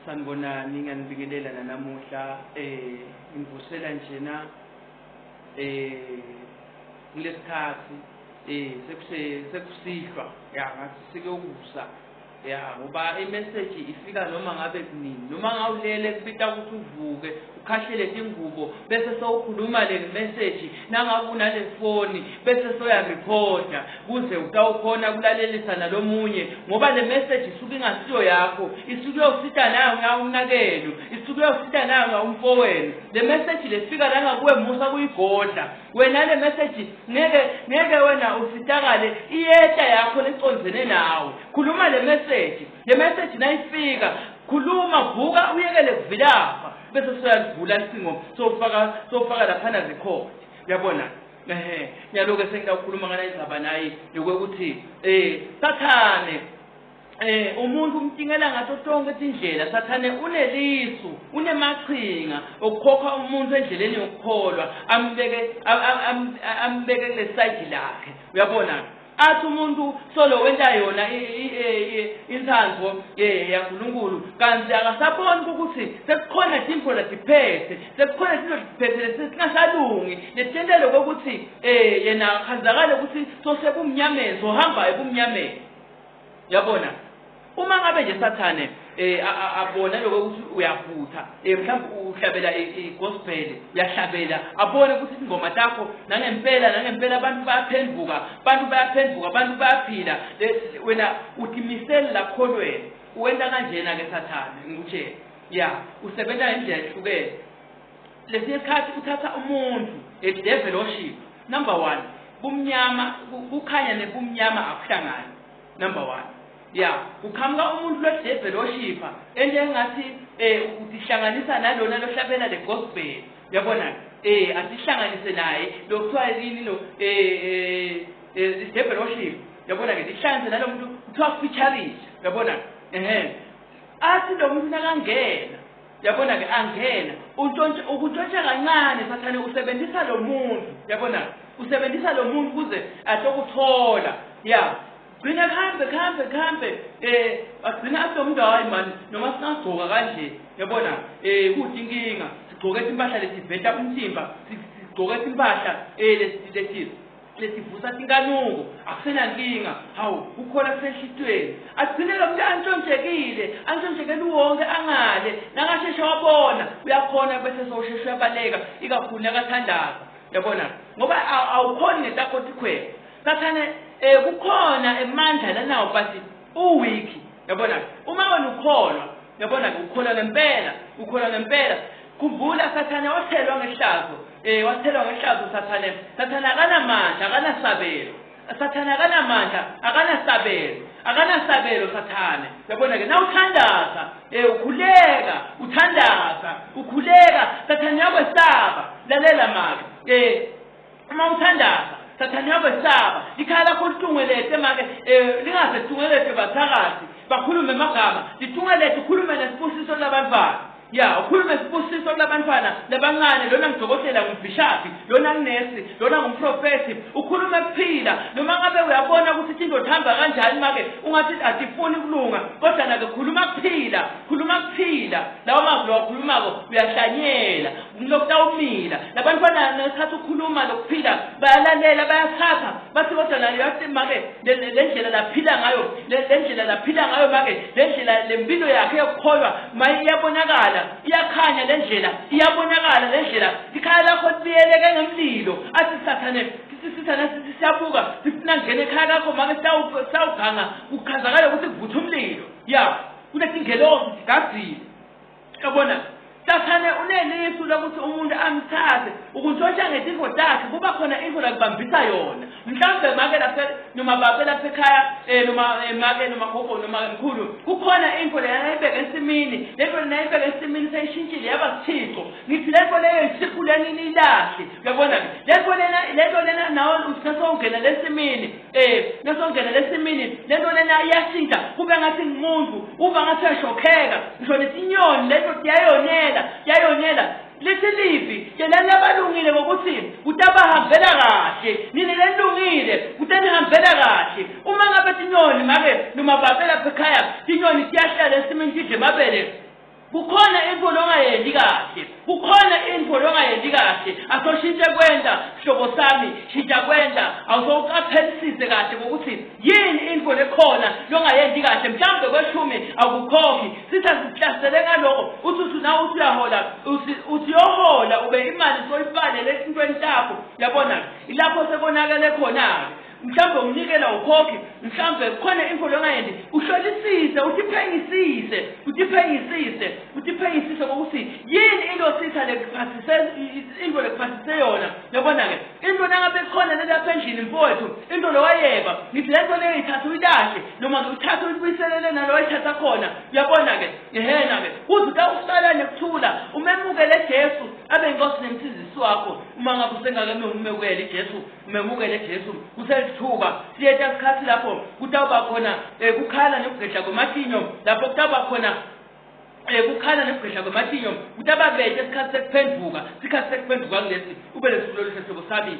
Sanibonani, ngiyanibingelela nanamuhla. Ngivusela njena kulesikhathi sekuse sekusihlwa, ya, ngathi sikuyokusa, ya, ngoba imessage ifika noma ngabe kunini, noma ngawulele kubita ukuthi uvuke ukhahlele tingubo bese sewukhuluma le message. Nangabe unale foni bese soyarekhoda kuze utawukhona kulalelisa nalomunye, ngoba le message isuke ingasiyo yakho, isuke iyosita nayo umnakenu, isuke iyosita nayo umfowenu. Le message lefika la ngakuwe, musa kuyigodla wena le message. Ngeke wena usitakale, iyeta yakho lecondzene nawe. Khuluma le message, le message nayifika khuluma, vuka uyekele kuvilapha, bese soyalivula licingo, sofaka laphana record, uyabona. Ehe, nyalo-ke sengiyawukhuluma ngala izaba naye yokuthi Sathane umuntu umtingela ngato tonke tindlela. Sathane unelisu, unemachinga okukhokha umuntu endleleni yokukholwa, ambeke kule side lakhe, uyabona. Athi umuntu solo wenta yona intsanvo yaNkulunkulu, kanti akasaboni ukuthi sekukhona tintfo latiphethe, sekukhona tintfo letiphethe lesingasalungi, letentele kokuthi yena akhanzakale ukuthi sosebumnyameni, sohamba ebumnyameni, uyabona. Uma ngabe nje Sathane abona lokho ukuthi uyavutha, mhlawumbe uhlabela i-gospel, uyahlabela, abone ukuthi ingoma takho nangempela abantu bayaphenduka, abantu bayaphenduka, abantu bayaphila, wena utimisele lakholweni, uwenta kanjena ke Sathane, ngikutshela, ya, usebenza ngendlela ehlukene. Lesinye isikhathi uthatha umuntu, a devil worship. Number one, bumnyama, kukhanya nebumnyama akuhlangani, number one. Ya, kuqhamuka umuntu lwe-devil worshipper, ento engathi utihlanganisa nalona lohlabela le gospel, uyabona, atihlanganise naye lo kuthiwa yini lo devil worship, uyabona ke, tihlanganise nalo muntu kuthiwa featuring, uyabona. Ehe, athi lo muntu nakangena, uyabona ke, angena untshontsha, ukuntshontsha kancane. Sathane usebenzisa lo muntu, uyabona, usebenzisa lo muntu kuze atokuthola, ya, gcina kuhambe kuhambe kuhambe, agcina athi lo muntu, "Hayi mani, noma singagcoka kanje, yabona, kude inkinga, sigcoke timpahla letiveta umtimba, sigcoke timpahla leti lesivusa tinkanuko, akusenankinga, hawu, kukhona kusenhlitweni." Agcine lo muntu antshontshekile, antshontshekele wonke, angale nakasheshe wabona uyakhona, bese sowusheshe uyabaleka, ikakhulu nakathandaza, yabona, ngoba awukhoni ngetakho tikhwela. Sathane kukhona emandla lanawo, but uweak, yabona. Uma wena ukholwa, yabona, ukholwa ngempela, ukholwa ngempela. Khumbula, Sathane wathelwa ngehlazo, wathelwa ngehlazo Sathane. Sathane akanamandla, akanasabelo. Sathane akanamandla, akanasabelo, akanasabelo Sathane, yabona ke. Nawuthandaza, ukhuleka, uthandaza, ukhuleka, Sathane uyakwesaba. Lalela make, uma uthandaza Sathane uyakwesaba. Ikhaya lakho litungelete make, lingaze litungelete bathakathi bakhulume amagama, litungelete ukhulume nesibusiso labantwana, ya, ukhulume sibusiso kulabantwana labancane. Lona ngudokotela, ngubhishaphi, lona ngunesi, lona ngumprofethi, ukhulume kuphila. Noma ngabe uyabona ukuthi tinto tihamba kanjani make, ungathi atifuni kulunga, kodwa nake khuluma kuphila, khuluma kuphila. Lawo mazwi lowakhulumako uyahlanyela lokutawumila. Labantwana ngesikhathi ukhuluma lokuphila bayalalela, bayathatha, bathi, "Kodwa nayo yathi make, le ndlela laphila ngayo, le ndlela laphila ngayo make, le ndlela, le mpilo yakhe yokukholwa ma iyabonakala, iyakhanya le ndlela, iyabonakala le ndlela." Ikhaya lakho libiyeleke ngemlilo. Athi Sathane, sithane siyabuka, sifuna ngena ekhaya lakho make, sitawuganga, kukhazakale ukuthi kuvutha umlilo, ya, kunetingelosi tigadzile, yabona. Sathane unelisu lokuthi umuntu amthathe ukuntshontsha ngetintfo takhe. Kuba khona intfo lakubambisa yona, mhlawumbe make lapha noma babe lapha ekhaya, noma make noma gogo noma mkhulu, kukhona intfo leyana ayibeke ensimini. Lento lena ayibeke ensimini seyishintshile yaba sithixo. Ngithi lento leyo isiphuleni, niyilahle, uyabona-ke. Lento lena, lento lena nawe uthi nasowungena lesimini, nasongena lesimini, lento lena iyashintsha kube ngathi ngumuntu, uba ngathi uyashokheka, ngisho netinyoni lento tiyayonela, tiyayonela. Lithi livi, "Tshelani labalungile ngokuthi kutabahambela kahle. Nine lenilungile kutanihambela kahle." Uma ngabe tinyoni make noma babe lapha ekhaya, tinyoni tiyahlala esimini tidle emabele. Kukhona into longayendi kahle, kukhona into longayendi kahle. Asoshintshe kwenta sihlobo sami, shintsha kwenta. Awusowuqaphelisise kahle ngokuthi yini into lekhona longayendi kahle. Mhlawumbe kweshumi akukhokhi, sitha sihlasele ngaloko. Uthi uthi nawe uthi uyahola, uthi uthi uyohola ube imali soyibalele entweni takho. Yabona ilapho sekonakele khona-ke. Mhlawumbe umnikela ukhokhe, mhlawumbe kukhona info longayendi, uhlolisise, utiphenyisise, utiphenyisise, utiphenyisise ngokuthi yini into sitha lekuphathise into lekuphathise yona. Yabona-ke into nangabe khona lelapha endlini mfowethu, into lowayeba, ngithi le nto leyo ithathe uyilahle noma uyithathe uyibuyiselele nalo wayithatha khona. Uyabona-ke ehena-ke kuze utawusala nekuthula, umemukele Jesu abe inkosi nemsindisi wakho. Uma ngabe usengakememukeli Jesu, Memukele Jesu kuselithuba. Siyeta sikhathi lapho kutawuba khona kukhala nekugedla kwematinyo, lapho kutawuba khona kukhala nekugedla kwematinyo, kutababete isikhathi sekuphenduka. Sikhathi sekuphenduka kulesi, ube nesuku loluhle sihlobo sami,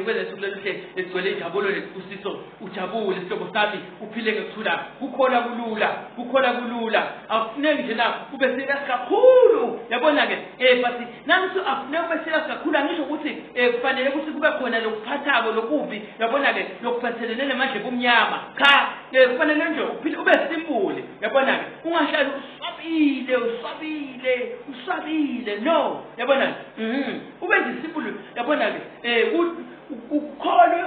ube nesuku loluhle lesigcwele injabulo nesibusiso, ujabule sihlobo sami, uphile ngekuthula. Kukhola kulula, kukhola kulula, akufuneki nje na ube serious kakhulu. Yabona-ke but Nangithi akufuneka ube serious kakhulu, angisho ukuthi kufanele ukuthi kube khona lokuphathako lokubi, yabona-ke, lokuphathelene nemandla ebumnyama. Cha, kufanele nje uphile ube simple, yabona-ke, ungahlali uswabile, uswabile, uswabile, no, yabona-ke, ube nje simple, yabona-ke, ukholwe.